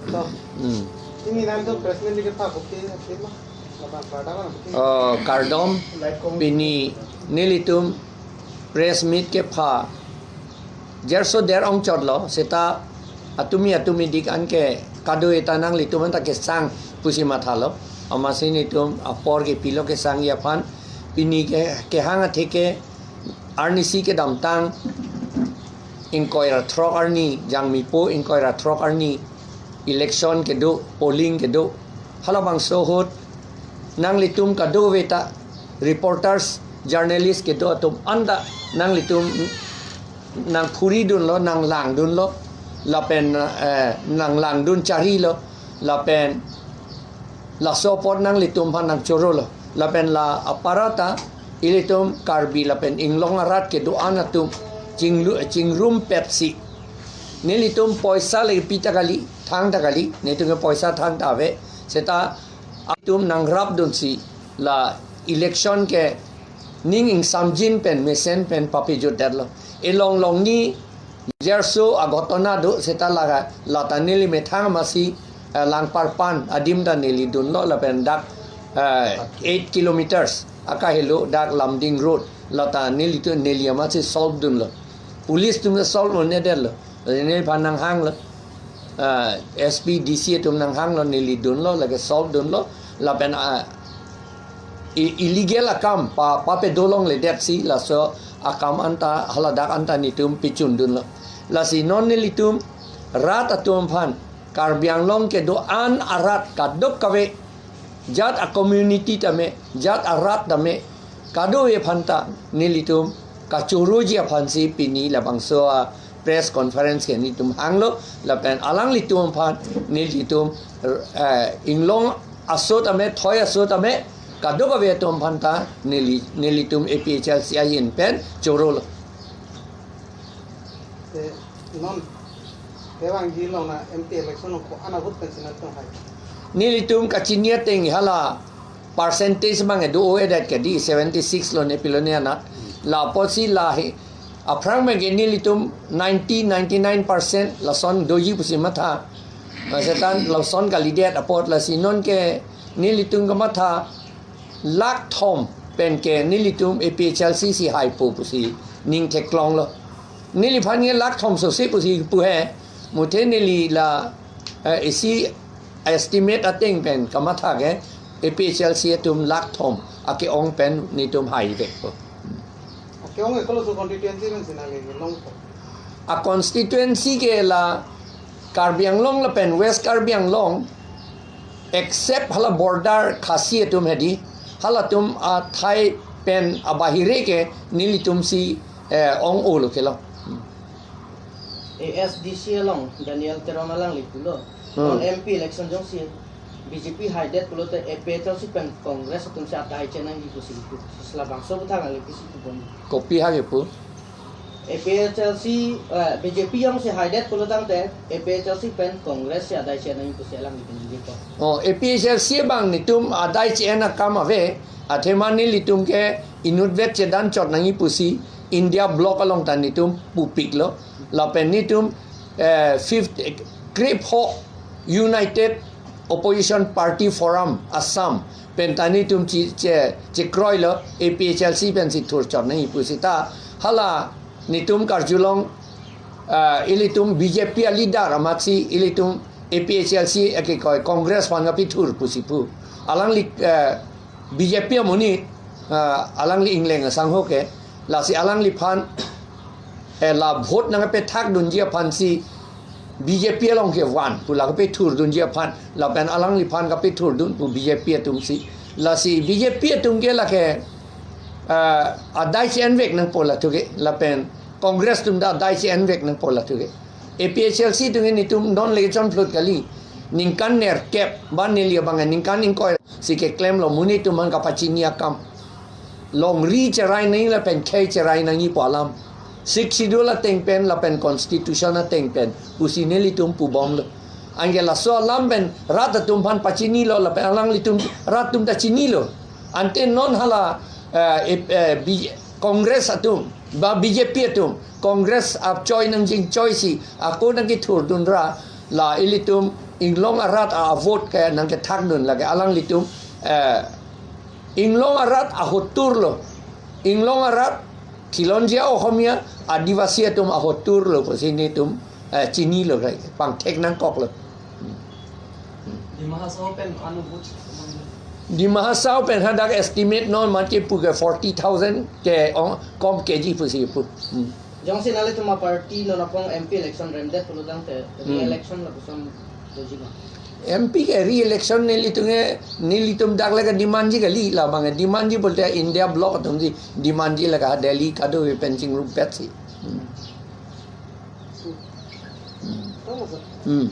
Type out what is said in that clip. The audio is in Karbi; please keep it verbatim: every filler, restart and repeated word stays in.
Hmm. Ini nanti press meet ke pak bukti, apa, apa, apa, apa? Oh, kardom, pini nelitum press meet kepha jarso der ongchotlo, seta atumi atumi dik anke kado-eta nanglitum anta kesang pusi mathalo. Amatsi nelitum apor kepilo kesangji aphan, pini ke kehang atheke arnisi kedamtang ingkoi ra throk arni, Jangmipo ingkoi ra throk arni election kedo, polling kedo. Halabangso ahut nanglitum kadokaveta reporters, journalist kedo atum anta nanglitum nangphuridunlo, nanglangdunlo, lapen, eh, nanglangdun charilo, lapen laso apot nanglitum aphan nangchorolo. Lapen la aparata ilitum Karbi lapen inglong arat kedo-an atum chinglu-, chingrumpetsi, nelitum poisa le pi ta kali, thang ta kali, nelitum ke poisa thang ta ave, seta atum nangrapdunsi la election ke ning ingsamjin pen mesen pen papejutdetlo. Elong longni jarso aghotona do, seta laga lata neli methang amatsi, eh, Langparpan adim ta neli dunlo, lapen dak, eh, eight kilometers akahelo dak Lumding Road, lata nelitum, neli amatsi solve dunlo. Police atum ta solve un-edetlo. Neliphan nanghanglo. Eh, S P, D C atum nanghanglo, neli dunlo, lake solve dunlo. Lapen, ah, i-, illegal akam pa, papedo longledetsi laso akam anta, haladak anta nelitum pechundunlo. Lasi non nelitum rat atum aphan, Karbi Anglong kedo-an arat kadokave, jat a-community tame, jat arat tame, kadokave aphanta nelitum kachoroji aphansi pini labangso a-press conference ke nelitum hanglo, lapen alanglitum aphan nelitum, eh, inglong aso tame, thoi aso tame, kadokave atum aphanta neli, nelitum A P H L C ahin pen chorolo. Te non kevangji along na M P election ko-an ahut pensi nangtum hai? Nelitum kachini ateng hala percentage abang do-o-edet ke di, seventy six lo ne pilo ne anat. La apotsi la he, aphrang abang ke nelitum ninety, ninety nine percent lason doji pusi matha. Seta lason kalidet apot, lasi non ke nelitum kematha lakh thom pen ke nelitum A P H L C si haipo pusi ning theklonglo. Neliphan ke lakh thom sose pusi pu he. Muthe neli la, eh, isi estimate ateng pen kamatha ke A P H L C atum lakh thom ake-ong pen nelitum haivekpo. Ake-ong e koloso constituency pensi nangli longpo? A-constituency ke la Karbi Anglong lapen West Karbi Anglong, except hala border Khasi atum hedi, halatum athai pen abahire ke nelitumsi, eh, ong-olo kelo. A S D C along Daniel Teron alangli pulo. Hmm. Non M P election jongsi B J P haidet pulote A P H L C pen Congress atumsi adai chenangji pusi pu. Sela bangso aputhak nangli pisi pubom? Kopi ha kepu? A P H L C, eh, B J P jongsi haidet pulo tangte A P H L C pen Congress si adai chenangji pusi alangli pinangjipo. Oh, A P H L C abang nelitum adai che-en akam ave, athema nelitum ke inutvet chedan chot nangji pusi India bloc along ta nelitum pupiklo. Lapen nelitum, eh, fifth, eh, krepho United Opposition Party Forum Assam pen ta nelitum che, che, chekroilo, A P H L C pensi thur chot nangji pusita hala nelitum karjulong, eh, ilitum B J P a-leader amatsi ilitum A P H L C ake koi Congress aphan kapethur pusi pu. Alangli, eh, B J P amonit, ah, alangli ingleng asangho ke, lasi alangliphan, eh, la vote nangkapethakdunji aphansi B J P along ke van pu la kapethurdunji aphan, lapen alangliphan kapethurdun pu B J P atumsi. Lasi B J P atum ke lake, ah, adai che-envek nangpo latum ke, lapen Congress atum ta adai che-envek nangpo latum ke. A P H L C atum ke nelitum non le chonphlut kali. Ningkan nerkep, ba neli abang ningkan ingkoi si keklemlo, monit atum aphan kapachini akam. Longri cherai nangji lapen khei cherai nangji pu alam. Sixth Schedule ateng pen lapen Constitution ateng pen pusi nelitum pubomlo. Anke laso alam pen rat atum aphan pachinilo lapen alanglitum rat atum ta chinilo. Ante non hala, eh, eh, eh, B-, Congress atum, ba B J P atum, Congress apchoi nangjinchoi si, ako nangkethurdun ra, la ilitum Inglong arat a vote ke nangkethakdun lake alanglitum, eh, Inglong arat ahotur lo. Inglong arat khilonjia Ohomia, Adivasi atum ahotur lo pusi netum, eh, chinilo, pangthek nangkoklo. Dima Hasao pen anu vote. Dima Hasao pen hadak estimate non mati pu ke forty thousand ke ong, kom keji pusi pu. Hmm. Jongsi nanglitum aparty non apong M P election remdet pulotangte, Hmm. Re-election lapuson doji ma? M P ke re-election nelitum ke, nelitum dak lake demandji kali, labang demandji pulote India bloc atumsi demandji lake Delhi kadokave pen chingrumpetsi. Hmm. Hmm. Hmm.